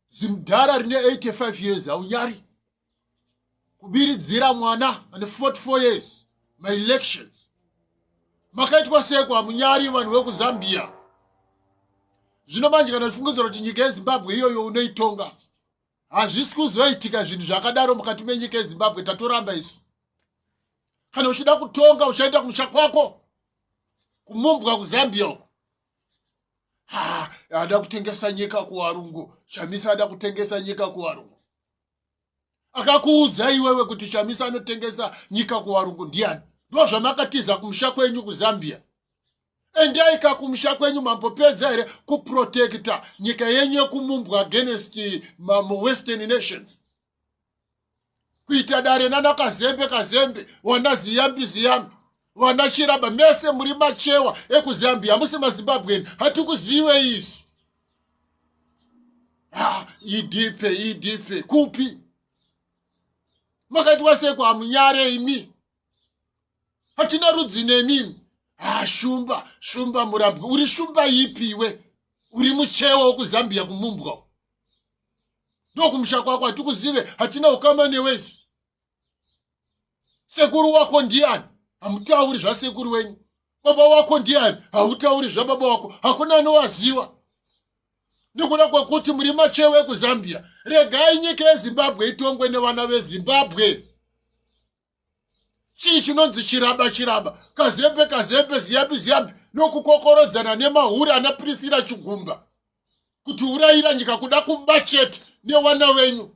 Zimudhara rine 85 years, haunyari kubiridzira mwana ane 44 years maelections. Makaitwa seko, hamunyari vanhu vekuZambia. Zvino manje kana uchifungidzira kuti nyika yeZimbabwe iyoyo unoitonga, hazvisi kuzoitika zvinhu zvakadaro mukati menyika yeZimbabwe. Tatoramba isu. Kana uchida kutonga, uchaenda kumusha kwako kuMumbwa kuZambia uko. Ha, ada kutengesa nyika kuvarungu. Chamisa ada kutengesa nyika kuvarungu. Akakuudza iwewe kuti Chamisa anotengesa nyika kuvarungu ndiani? Ndo zvamakatiza kumusha kwenyu kuZambia. Endai kakumusha kwenyu. Mambopedza here kuprotecta nyika yenyu yekuMumbwa against mawestern nations? Kuita dare nana Kazembe Kazembe, wana Ziyambi Ziyambi, vana Chiraba, mese muri machewa ekuZambia, hamusi maZimbabweni. Hatikuzive isu. Idipe idipe kupi? Makaitwa seko, hamunyare imi. Hatina rudzi nemimi. Ha, Shumba, Shumba Murambwi, uri shumba ipiwe? Uri muchewa wekuZambia kuMumbwa, ndokumusha kwako. Hatikuzive, hatina ukama newesi. Sekuru wako ndiani? Hamutauri zvasekuru wenyu. Baba wako ndiani? Hautauri zvababa wako. Hakuna anowaziwa nekuda kwekuti muri machewa ekuZambia. Regai nyika yeZimbabwe itongwe nevana veZimbabwe. Chii chinonzi Chiraba Chiraba, Kazembe Kazembe, Ziyambi Ziyambi nokukokorodzana nemahuri ana Priscilla Chigumba kuti urayira nyika, kuda kuba chete newana wenyu?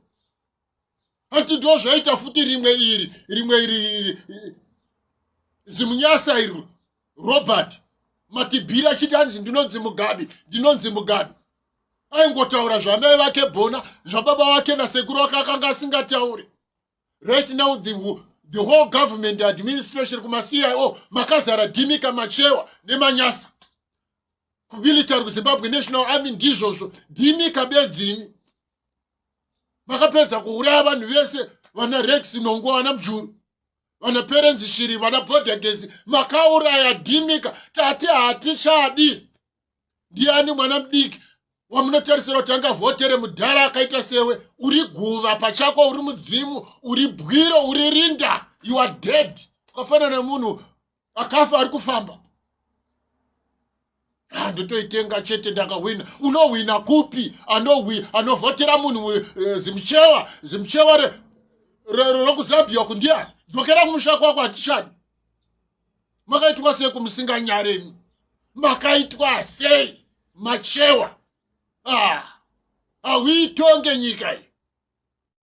Hanti ndo zvaita futi rimwe iri, rimwe iri zimunyasa iri, Robert Matibhiri, achiti hanzi ndinonzi Mugabe, ndinonzi Mugabe. Aingotaura zvamai vake Bona, zvababa vake nasekuru vake akanga asingatauri. Right now the whole government administration, kumaCIO makazara dhimika, machewa nemanyasa. Kumilitary, kuZimbabwe National Army, ndizvozvo, dhimika bedzimi. Makapedza kuuraya vanhu vese, vana Rex Nongo, vana Mujuru, vana Perenzi Shiri, vana Bodagesi, makauraya dhimika. Tati hatichadi. Ndiani mwana mudiki wamunotarisira kuti angavhotere mudhara akaita sewe? Uri guva pachako, uri mudzimu, uri bwiro, uri rinda. You are dead. Ukafanana nemunhu akafa ari kufamba. Ndotoitenga chete, ndakahwina. Unohwina kupi? Anovhotera munhu zimuchewa, zimuchewa rokuZambia kundiani? Dzokera kumusha kwako, hatichadi. Makaitwa sei kumusinganyaremi? Makaitwa sei, machewa? Hauitonge nyika iyi.